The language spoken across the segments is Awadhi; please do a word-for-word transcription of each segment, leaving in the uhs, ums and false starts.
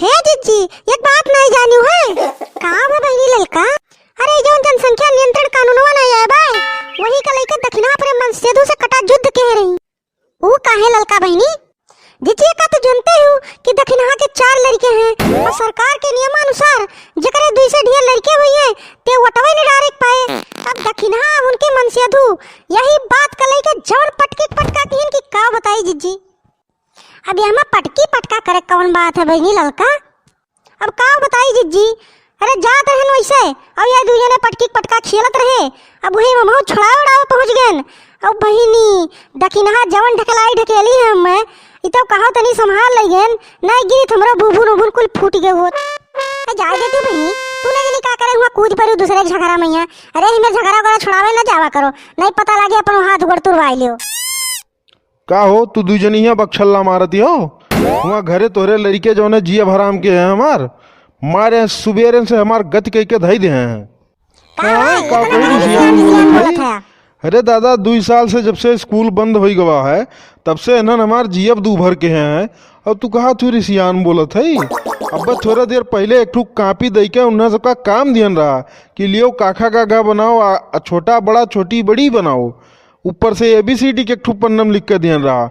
हे जिज्जी, एक बात नाहीं जानिउ है। का बा बहिनी ललका? अरे, जौन जनसंख्या नियंत्रण कानूनवा नाहीं आए बा, वही का लइके दखिनहा पर मनसेधु से कटा जुद्ध कह रही। ऊ काहे ललका बहिनी? जिज्जी, का तो जनते हो कि दखिनहा के चार लड़के हैं और सरकार के नियमानुसार जेकरे दुई से ढेर लड़के हुई हैं, ते वोटवे न डारे पाए। अब दखिनहा उनके मनसेधु यही बात का लइके जौन पटकी पटका किहिन कि का बताई जिज्जी। अब एहमा पटकी पटका करे कौन बात है बहिनी ललका? अब का बताई जिज्जी, अरे जात रहन वैसे, अब ये दुई जने पटकी पटका खेलत रहे, अब वही ममहू छोड़ावे उड़ावे पहुँच गएन। अब बहिनी, दखिनहा जवन ढकेलाई ढकेली है हमें, इ तो कहो तनी संभाल लइगेन, नहीं गिरी त हमरो भूभुन उभुन कुल फूट गए होत। ए, जाए दे तू बहिनी, तू नहीं जानी का करे हुआ कूद पड़ू दूसरे के झगड़ा में यहाँ। अरे, इमे झगड़ा वगड़ा छोड़ावे न जावा करो, नहीं पता लागे अपन हाथ गोड़ तुड़वाई लियो। का हो, तू दुई जनी हियाँ बकछल्ला मारती हो? हुआँ घरे तोहरे लड़िके जौने जियब हराम के हैं हमार, मारे सुबेरे से हमार गति कइके धई दे हैं। का हाँ, है? का इतना कोई नहीं रिसियान रिसियान बोलत बोलत है? है। अरे दादा, दुई साल से जब से स्कूल बंद होई गवा है, तब से इन्हन हमार जियब दूभर के हैं। और तू कहा तू रिसियान बोलत है? अब थोड़ा देर पहले एक ठो कापी दई के उन्हें सबका काम दिहन रहा कि लियो काखा का गा बनाओ, आ, आ छोटा बड़ा छोटी बड़ी बनाओ। ऊपर से एबीसीडी के एक ठो पन्नम लिख के दिहन रहा।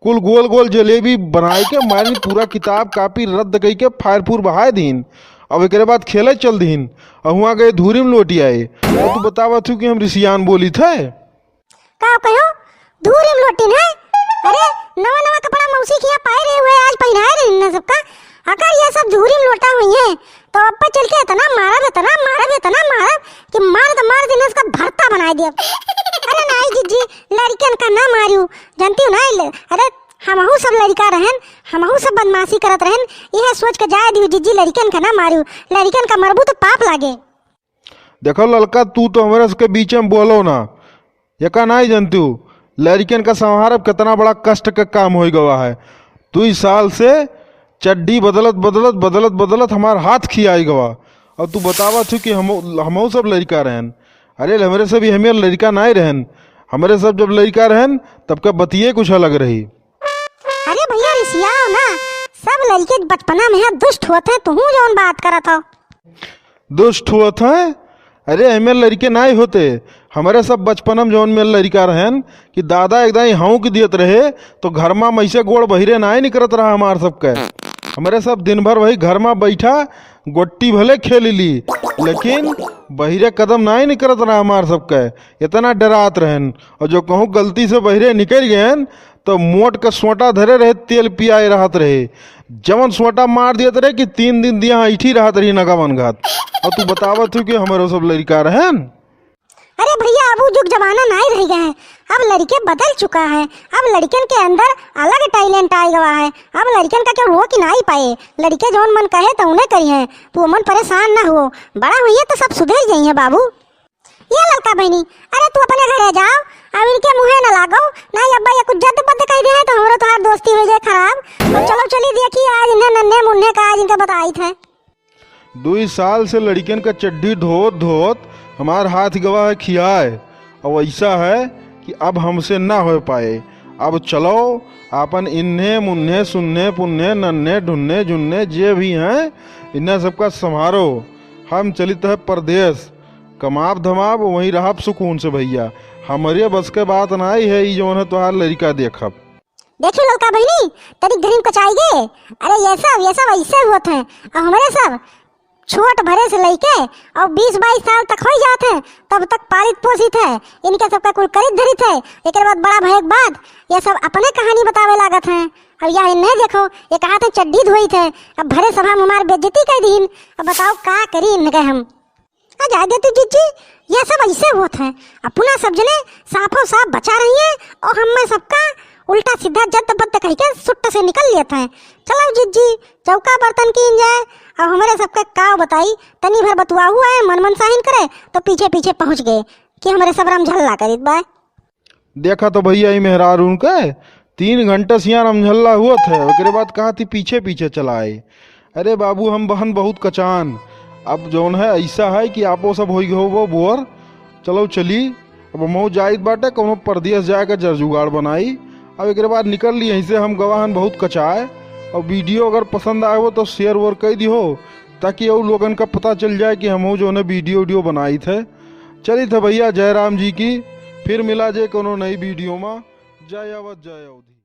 कुल गोल गोल जलेबी बनाए के मारिन पूरा किताब कापी रद्द कई के फायर फूर बहाए दीन। अब एकरे बाद खेले चल दीन। और हुआँ गए धूरी में लोटी आए। और तू बतावत हूँ कि हम रिसियान बोली थे। का कहो? धूरी में लोटी है? अरे, नवा नवा कपड़ा मौसी किया पाए रहे हुए, आज पहनाए रहे इन्हें सबका। अगर ये सब धूरी में लोटा हुई है, तो अब पे चल के इतना मारब, इतना मारब, इतना मारब कि मार तो मार दिन उसका भरता बनाए दिया। अरे नाई जिज्जी, लड़िकन का ना मारियो, जानती हो ना, ले, अरे हमहू सब लड़िका रहन, हमहू सब बदमाशी करत रहन, यह सोच के जाए दियो जिज्जी, लड़िकन का ना मारियो, लड़िकन का मरबू तो पाप लागे। देखो ललका, तू तो हमरे सबके बीच में बोलो ना, एका नाई जनतू, लड़िकन का संभारब कितना बड़ा कष्ट का काम होई गवा है। दुई साल से चड्डी बदलत, बदलत, बदलत, बदलत हमार हाथ खियाई गवा। और तू बतावत हूँ कि हम, हमहू सब लड़िका रहन। अरे, हमरे सब ही हमें लड़िका नाई रहन। हमरे सब जब लड़िका रहन, तब का बतिये कुछ अलग रही। अरे भैया, रिसियाओ ना, सब लड़िके बचपना में है, दुष्ट होत हैं, तुहू जौन बात करत हो। दुष्ट होत हैं? अरे, एमे लड़िके नाई होते। हमरे सब बचपन में जौन में लड़िका रहन कि दादा एकदम हौंक दियत रहे, तो घर मा मैसे गोड़ बहिरे नाई निकरत रहा हमार सबके। हमरे सब दिन भर वही घर मा बैठा गोट्टी भले खेल ली, लेकिन बहिरे कदम नाई निकरत रहा हमार सबके। इतना डरात रहन, और जो कहूँ गलती से बहिरे निकल गए, तो मोट के सोटा धरे रहे, तेल पियाए रहत रहे। जवन सोटा मार दियत रहे कि तीन दिन दिया ऐठी रहत रही नगावन घात। और तू बतावत हो कि हमरो सब लड़िका रहन। अरे भैया, अब उ जुग जमाना नाई रह गए हैं। अब लड़िके बदल चुका है। अब लड़िकन के अंदर अलग टैलेंट आए गवा है। अब लड़िकन का क्यों रोक ही नाई पाए। लड़िके जौन मन कहे तो उन्हें करी हैं। तू मन परेशान ना हो, बड़ा हुई है तो सब सुधर जाई है बाबू। ये ललका बहिनी, अरे तू अपने घरे जाओ, अब इनके मुँहे न लागो, नहीं अब्बा ये कुछ जद पद कह दे है तो हमरो तोहार दोस्ती हो जाए खराब। तो चलो चली देखी आज इन्हें नन्हे मुन्ने का आज इनका बताई थे। दुई साल से लड़िकन का चड्ढी धोत धोत हमार हाथ गवा है खियाए। अब ऐसा है कि अब हमसे ना हो पाए। अब चलो, आपन इन्हें मुन्ने सुन्ने पुन्ने नन्हे ढुन्ने झुन्ने जे भी हैं, इन्हें सबका संभारो। हम चलित है परदेस, कमाब धमाब, वहीं रहब सुकून से भैया। हमरे बस के बात नाई है, ई जौन है तोहार लड़िका देखब। देखियो ललका बहिनी, तनी घरी में कचाई गे। अरे ये सब, ये सब ऐसे होत हैं। और हमरे सब छोट भरे से लइके और बीस बाईस साल तक हो जात हैं, तब तक पालित पोसित है, इनके सबका कुल करित धरित है। एक बाद बड़ा भय के बाद ये सब अपने कहानी बतावे लागत हैं। अब यह इन्हें देखो, ये कहा थे चड्ढी धोई थे, अब भरे सभा में हमार बेइज्जती कर दीन। अब बताओ का करी इनके हम। आ जाए दे तू जिज्जी, ये सब ऐसे होत हैं। अपना सब जने साफो साफ बचा रही हैं और हमें सबका उल्टा सीधा जद्द बद्द कह के सुट्ट से निकल लेत हैं। चलो जिज्जी, चौका बर्तन कीन जाए। अब हमरे सबके का बताई, तनी भर बतुआ हुआ है, मन मन साहिन करे तो पीछे पीछे पहुँच गए कि हमरे सब रमझल्ला करित बाय। देखा तो भैया, ई मेहरारून के तीन घंटा सियान अमझल्ला हुआ थे, ओकरे बाद कहा थी पीछे पीछे चला आए। अरे बाबू, हम बहन बहुत कचान, अब जौन है ऐसा है कि आपो सब होई गो बोर, चलो चली, अब हमहू जाइत बाटे, कौनो परदेस जाए का जर जुगाड़ बनाई। अब एकरे बाद निकल ली यहीं से, हम गवाहन बहुत कचाए। और video अगर पसंद आए हो तो share वोर कर दिहो, ताकि और लोगन का पता चल जाए कि हम हो जो है video वीडियो बनाई थे। चलित है भैया, जय राम जी की। फिर मिला जे कोनो नई video में। जय अवध, जय अवधी।